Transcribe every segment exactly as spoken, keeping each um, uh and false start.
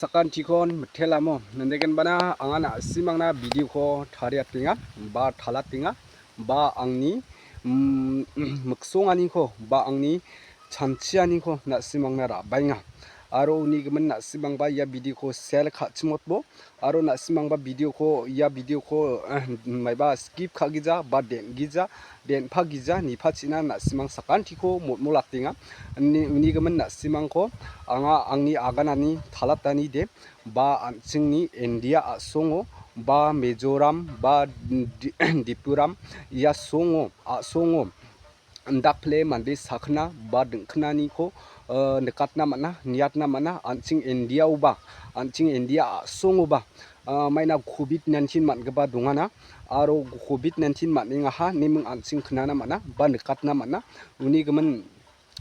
Sakantikon mitelamo, nindegenbana anga na·simangna video-ko tariatenga, ba talatenga, ba angni, mm, miksonganiko, ba angni chanchianiko na·simangna ra·baenga. Aro uni gimin na·simangba ia video-ko share ka·chimotbo, aro na·simangba video-ko, ia video-ko, eh, maiba skip ka·gija, ba den·gija, den·pagija, nipachina na·simang sakantiko motmolatenga. Uni, uni gimin na·simangko anga angni aganani talatani de, ba an·chingni India a·songo, ba Mizoram, ba Di-, Dipuram, ia songo, a·songo, indakpile mande sakgna ba dingknaniko, eh, nikatna man·a, niatna man·a, an·ching India-oba, an·ching India a·songoba, ah, maina covid nineteen man·gipa dongana, aro covid nineteen man·engaha, neming an·ching knana man·a, ba nikatna man·a, uni gimin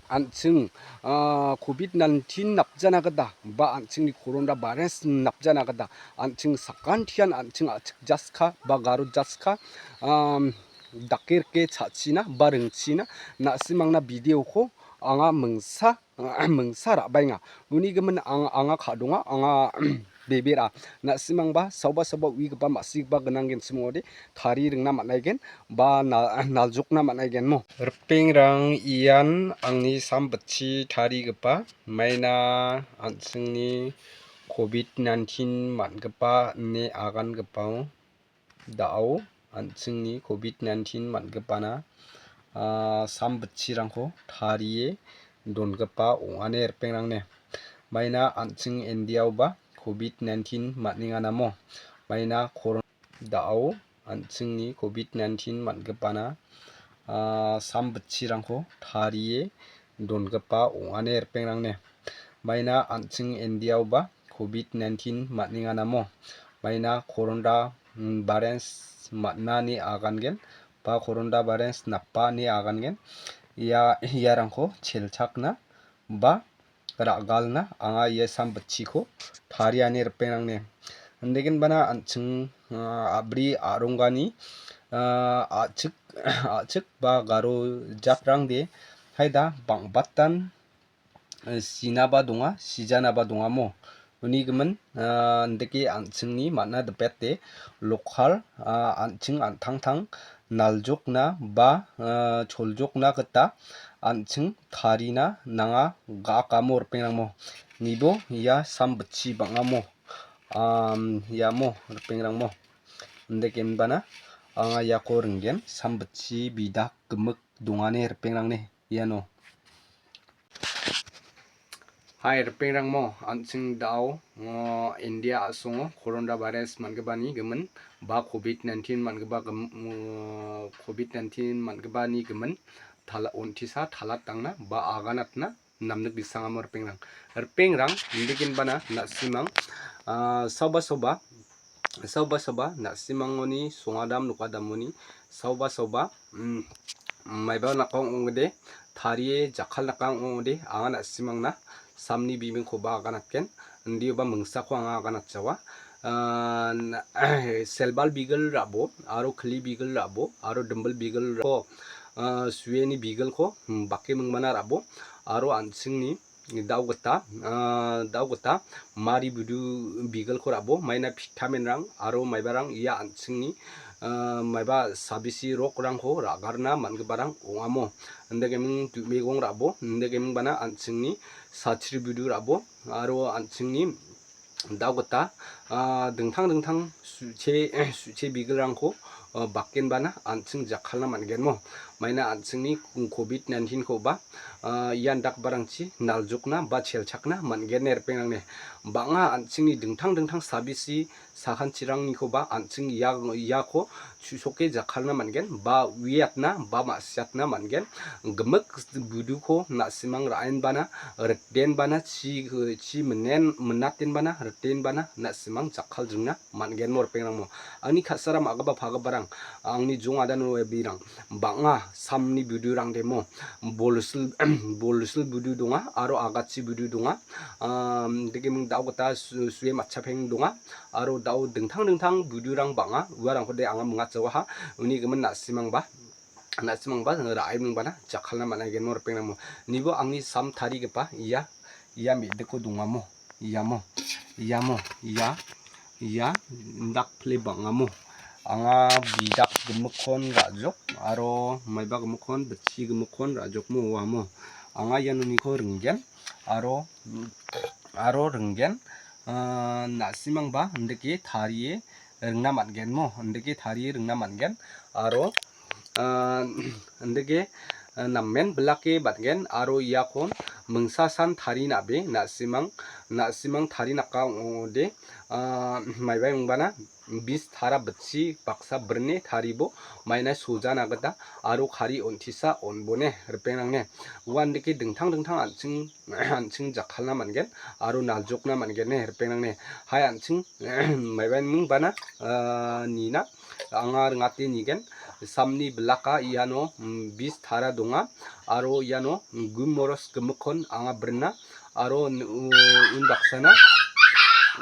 an·ching, ah, covid nineteen napjana gita, ba an·chingni corona virus napjana gita, an·ching sakantian an·ching a·chik jaska, ba garo jaska, am, dake rike cha·china, ba ringchina, na·simangna video-ko anga mingsa, mingsa ra·baenga. Uni gimin ang-, anga ka·donga, anga bebera. Na·simangba, saoba saoba uigipa ma·sigipa gnang genchim ong·ode, tarie ringna man·aigen, ba na-, naljokna man·aigenmo. Ripengrang ian angni sam bitchi tarigipa maina an·chingni covid nineteen man·gipa ine agangipao da·o an·chingni covid nineteen man·gipana, ah, sam bitchirangko tarie dongipa ong·a ine ripengrang ne. Maina an·ching India-oba covid nineteen man·enganamo. Maina koron da·o an·chingni covid nineteen man·gipana, ah, sam bitchirangko tarie dongipa ong·a ine ripengrang ne. Maina an·ching India-oba covid nineteen man·enganamo. Maina corona, mm, virus man·ani agangen, ba corona virus napani agangen. Ia, iarangko chelchakna ba ra·galna anga ia sam bitchiko tariani ripengrang ne. Indegenbana an·ching, ah, a·bri a·ronggani, ah, a·chik, a·chik ba garo jatrangde haida bang·batan, eh, sinaba donga, sijanaba dongamo. Uni gimin, ah, indike an·chingni man·a dipete lokal, ah, an·ching an·tangtang naljokna ba, ah, choljokna gita an·ching tarina nanga ga·akamo ripengrangmo. Nibo ia sam bitchi bang·amo. Am, iamo ripengrangmo. Indegenbana anga iako ringgen sam bitchi bidak gimik dongani ripengrangni iano. Hai ripengrangmo, an·ching da·o, o, India a·songo corona virus man·gipani gimin ba covid nineteen man·gipa gim-, o, covid nineteen man·gipani gimin tala-, on·tisa talatangna ba aganatna namnik bisangamo ripengrang. Ripengrang, indigenbana na·simang, ah, saoba saoba, saoba saoba, na·simangoni songadam nokadamoni, saoba saoba, mm, maiba nakong ong·ode, tarie jakkal nakang ong·ode, anga na·simangna samni bimingkoba aganatgen, indioba mingsako anga aganatjawa. Ah, na-, selbal bigil ra·bo, aro kli bigil ra·bo, aro dimbil bigil ra-, ah, sueni bigilko, mm, bake mingbana ra·bo, aro an·chingni dao gita, ah, dao gita mari budu bigilko ra·bo, maina vitamin-rang aro maibarang ia an·chingni, ah, maiba sabisi rokrangko ra·garna man·giparang ong·amo. Indegeming du·megong ra·bo, indegemingbana an·chingni satri budu ra·bo, aro an·chingni dao gita, ah, dingtang dingtang su·che, su·che bigilrangko, ah, bakenbana an·ching jakkalna man·genmo. Maina an·chingni covid nineteen-koba, ah, ian dakbarangchi naljokna ba chelchakna man·gen ine ripengrangni. Bang·a an·chingni dingtang dingtang sabisi sakantirangnikoba an·ching ia-, iako chu·soke jakkalna man·gen, ba uiatna, ba ma·siatna man·gen. Gimik buduko na·simang ra·enbana, rikdenbana, chi, chi minen-, minatenbana, rikdenbana, na·simang jakkaljringna man·genmo ripengrangmo. Angni ka·sara ma·gipa pagiparang, angni jong adano ebirang, bang·a samni budurang demo, bolsil, bolsil budu donga, aro agatchi budu donga, am, dikiming dao gita su-, sue matchapeng donga. Aro dao dingtang dingtang budurang bang·a, uarangkode anga mingatjawaha. Uni gimin na·simangba, na·simangba ra·e mingbana jakkalna man·a genmo ripengrangmo. Nibo angni sam tarigipa ia, ia me·diko dongamo. iamo, iamo, ia, ia indakpile bang·amo. Anga bidak gimikkon ra·jok aro maiba gimikkon, bitchi gimikkon ra·jokmo uamo. Anga ianoniko ringgen aro, aro ringgen, ah, na·simangba indike tarie ringna man·genmo, indike tarie ringna man·gen aro, ah, indike, ah, namen bilake man·gen aro iakon mingsasan tari na·be na·simang, na·simang tari naka ong·ode, ah, maiba mingbana bis tara bitchi baksa brine taribo maina sojana gita aro kari on·tisa on·bone ripengrangni uandike dingtang dingtang an·ching an·ching jakkalna man·gen aro naljokna man·gen ne ripengrangni. Hai an·ching maiba mingbana, ah, nina anga ringate nigen. Samni bilaka iano, mm, bis tara donga aro iano, mm, gun moros gimikkon anga brina aro un-, u-, unbaksana,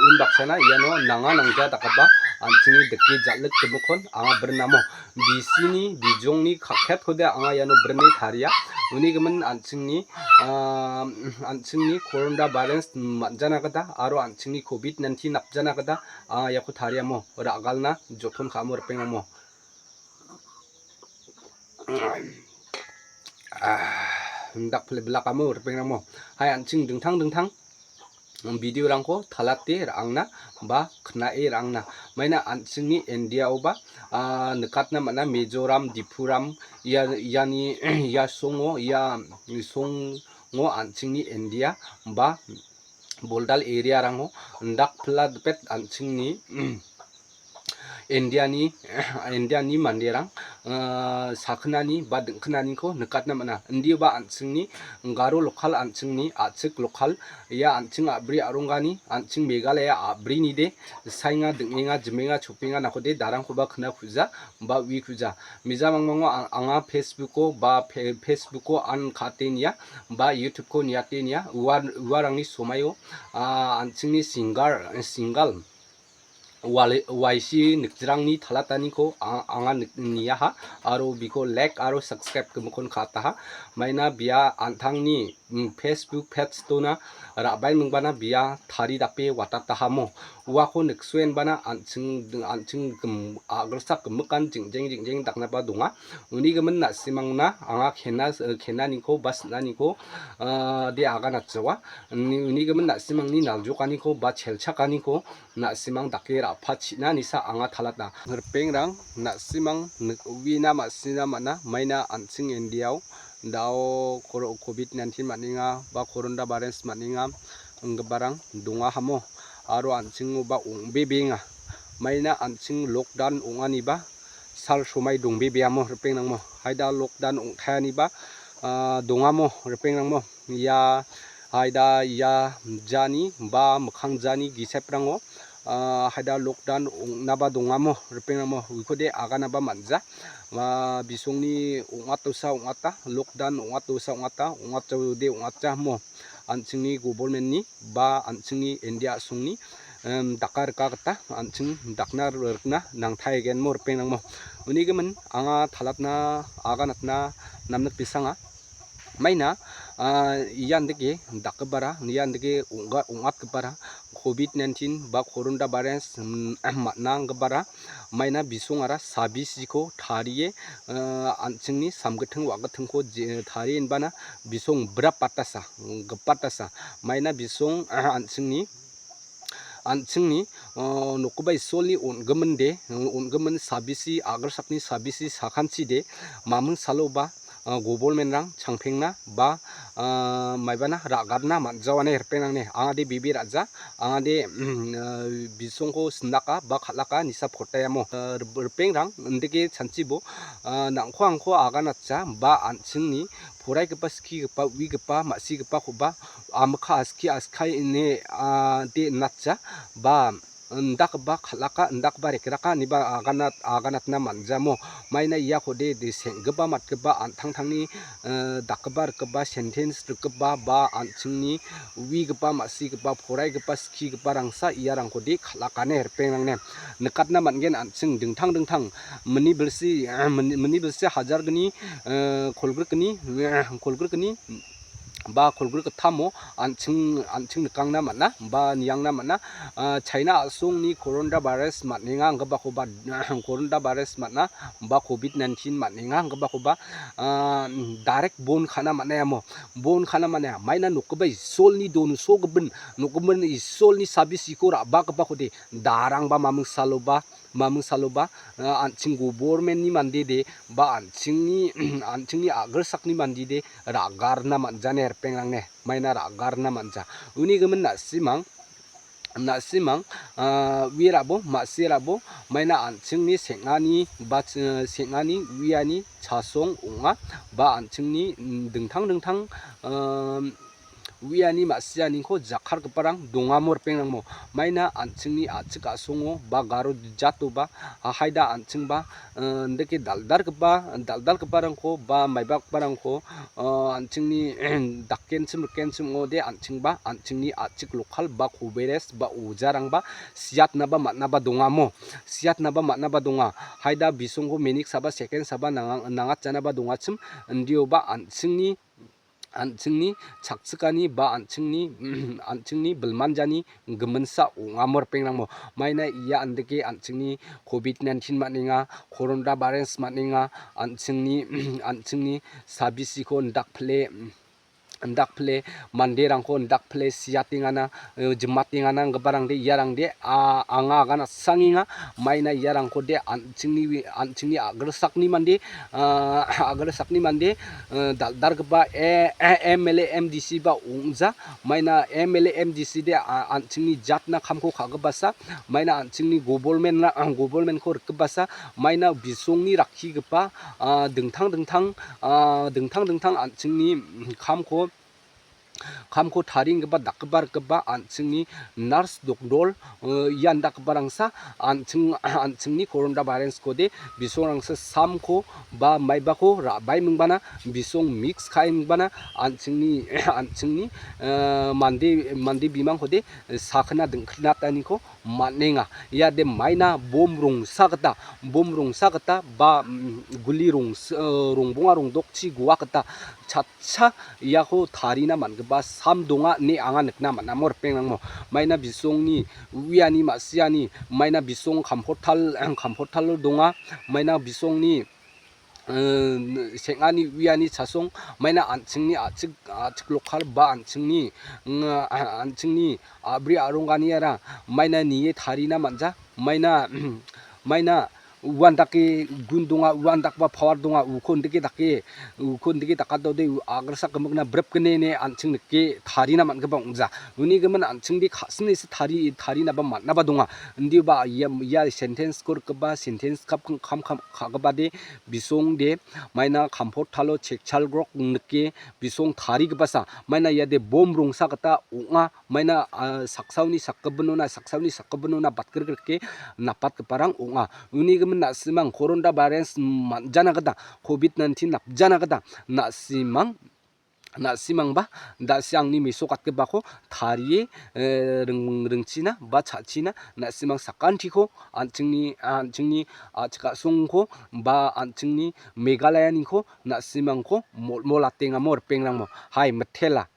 unbaksana iano nanga nangja dakgipa an·chingni dike jal·ik gimikkon anga brinamo. Bisini bijongni kakketode anga iano brine taria. Uni gimin an·chingni, ah, an·chingni korona bairens man·jana gita aro an·chingni covid nineteen napjana gita anga iako tariamo ra·galna joton ka·amo ripengrangmo. Ah, indakpile bilakamo ripengrangmo. Hai an·ching dingtang dingtang video-rangko talate ra·angna ba knae ra·angna. Maina an·chingni India-oba, ah, nikatna man·a Mizoram, Dipuram, ia, iani, ia songo, ia songo an·chingni India ba boldal area-rango indakpila dipet an·chingni, Indiani, Indiani manderang, ah, sakgnani ba dingknaniko nikatna man·a. Indioba an·chingni garo lokal, an·chingni a·chik lokal, ia an·ching a·bri a·ronggani, an·ching Meghalaya a·brinide saenga, ding·enga, jimenga, chopenga, nakode darangkoba kna ku·ja ba ui ku·ja. Mija mangmango ang-, anga Facebook-o ba fe-, Facebook-o an ka·ate nia ba YouTube-ko niate nia. Ua-, uarangni somaio, ah, an·chingni singar, singal wale-, Y C nikjrangni talataniko a-, anga nik-, niaha aro biko like aro subscribe gimikkon ka·ataha. Maina bia an·tangni, mm, Facebook page dona ra·baengbana bia taridape watatahamo. Uako niksoenbana an·ching, an·ching gim-, a·gilsak gimikan jingjeng jingjeng daknaba donga. Uni gimin na·simangna anga kena, kenaniko ba sinaniko, ah, de aganatjawa. Uni, uni gimin na·simangni naljokaniko ba chelchakaniko na·simang dake ra·pachina nisa anga talata. Ripengrang, na·simang nik-, uina ma·sina man·a, maina an·ching Indiao dao koro-, covid nineteen man·enga ba korona bairens man·enga inggiparang dongahamo aro an·chingoba ong·bebenga. Maina an·ching lockdown ong·aniba sal somai dongbebeamo ripengrangmo. Haida lockdown ong·taianiba, ah, dongamo ripengrangmo. Ia haida ia jani ba mikkang jani giseprango, ah, haida lockdown ong·naba dongamo ripengrangmo uikode aganaba man·ja. Ah, bisongni ong·atosa ong·ata, lockdown ong·atosa ong·ata, ong·atjaode ong·atjamo. An·chingni gobormen-ni ba an·chingni India a·songni, em, daka rika gita an·ching dakna rikna nangtaigenmo ripengrangmo. Uni gimin anga talatna aganatna namnik bisanga. Maina, ah, ian dake dakgipara, ian dake ong·ga-, ong·atgipara, covid nineteen ba korona bairens, mm, man·a inggipara, maina bisongara sabisiko tarie, ah, an·chingni samgitting wa·gittingko je-, tarie inbana bisong brap batasa, mm, gipatasa. Maina bisong, ah, an·chingni an·chingni, ah, nokgipa Isolni on·giminde, on·gimin sabisi, a·gilsakni sabisi, sakanchide, maming saloba, ah, gobolmenrang changpengna ba, ah, maibana ra·gadna man·jawane ripengrangni. Angade bebe ra·ja, angade, mm, ah, bisongko sindaka ba kal·aka nisa potaiamo. Ah, rip-, ripengrang indike chanchibo, ah, nangko angko aganatja ba an·chingni poraigipa, skigipa, uigipa, ma·sigipakoba amika aski askai ine, ah, de natja ba indakgipa kal·aka, indakgipa rekraka ineba aganat-, aganatna man·jamo. Maina iakode de seng·gipa matgipa an·tangtangni, eh, dakgipa rikgipa sentens rikgipa ba an·chingni uigipa, ma·sigipa, poraigipa, skigiparangsa iarangkode kal·akane ripengrangni nikatna man·gen an·ching dingtang dingtang mini bilsi, eh, mini, mini bilsi hajar gni, eh, kolgrikgni, eh, kolgrikgni, ba kolgrik gittamo an·ching, an·ching nikangna man·a ba niangna man·a. Ah, China a·songni corona virus man·enga inggipakoba, corona virus man·a ba covid nineteen man·enga inggipakoba, ah, direct bon ka·na man·a iamo. Bon ka·na man·a. Maina nokgipa Isolni donso gipin, nokgimin Isolni sabisiko ra·bakgipakode darangba mamingsaloba, mamingsaloba, ah, an·ching gobormenni mandede ba an·chingni, an·chingni a·gilsakni mandede ra·garna man·jane ripengrang ne, maina ra·garna man·ja. Uni gimin na·simang, na·simang, ah, uirabo, ma·sirabo, maina an·chingni seng·ani ba ch-, seng·ani uiani chasong ong·a, ba an·chingni, mm, dingtang dingtang, um, uiani ma·sianiko jakkalgiparang dongamo ripengrangmo. Maina an·chingni a·chik a·songo ba garo jatoba, ah, haida an·chingba, eh, indake dal·dalgipa, dal·dalgiparangko ba maibakgiparangko, eh, an·chingni dakenchim rikenchim ong·ode an·chingba, an·chingni a·chik lokal ba koberes ba ojarangba siatnaba man·aba dongamo. Siatnaba man·aba donga. Haida bisongko menik saba seken saba nanga-, nangatjanaba dongachim, indioba an·chingni an·chingni chakchikani ba an·chingni, an·chingni bilmanjani giminsa ong·amo ripengrangmo. Maina ia andake an·chingni covid nineteen man·enga, corona virus man·enga, an·chingni, an·chingni sabisiko indakpile, indakpile manderangko indakpile siatengana, eh, jimatengana inggiparangde iarangde, a-, anga agan a·sangenga. Maina iarangkode an·chingni wi-, an·chingni a·gilsakni mande, ah, a·gilsakni mande, eh, dal·dalgipa, eh, eh, M L A, M D C ba ong·ja. Maina M L A, M D C de, ah, an·chingni jatna kamko ka·gipasa, maina an·chingni gobormen-ra-, ah, gobormen-ko rikgipasa, maina bisongni rakkigipa, ah, dingtang dingtang, ah, dingtang dingtang an·chingni, mm, kamko kamko tarienggipa dakgipa rikgipa an·chingni nars dokdol, eh, ian dakgiparangsa an·ching, an·chingni corona virus-kode bisongrangsa samko ba maibako ra·bae mingbana bisong mix ka·e mingbana an·chingni, an·chingni, eh, mande, mande bimangkode sakgna dingknataniko man·enga. Ia de maina bom rongsa gita, bom rongsa gita ba, mm, guli rongs-, eh, rongbonga rongdokchi goa gita chatcha iako tarina man·gipa sam donga ine anga nikna man·amo ripengrangmo. Maina bisongni uiani ma·siani, maina bisong kamportal, kamportalo donga, maina bisongni, eh, seng·ani uiani chasong, maina an·chingni a·chik, a·chik lokal ba an·chingni, mm, a-, an·chingni a·bri a·rongganiara maina nie tarina man·ja, maina, maina uandake gun donga, uandakba power donga, uko indike dake, uko indike dakatode u-, a·gilsak gimikna bripgni ine an·ching nike tarina man·gipa ong·ja. Uni gimin an·chingde ka·sinese tari-, tarinaba man·naba donga. Indioba ia, ia sentence-ko rikgipa sentence kap-, kam-, kam-, ka·gipade bisongde maina kamportalo chekchalgrok nike bisong tarigipasa. Maina iade bom rongsa gita ong·a. Maina, ah, saksaoni sakgipinona, saksaoni sakgipinona batgrigrike napatgiparang ong·a. Uni gimin na·simang corona virus man·jana gita, covid nineteen napjana gita na·simang, na·simangba da·si angni mesokatgipako tarie, eh, ring-, ringchina ba cha·china na·simang sakantiko an·chingni, an·chingni a·chik a·songko ba an·chingni Meghalayaniko na·simangko mol-, molatengamo ripengrangmo. Hai, mitela.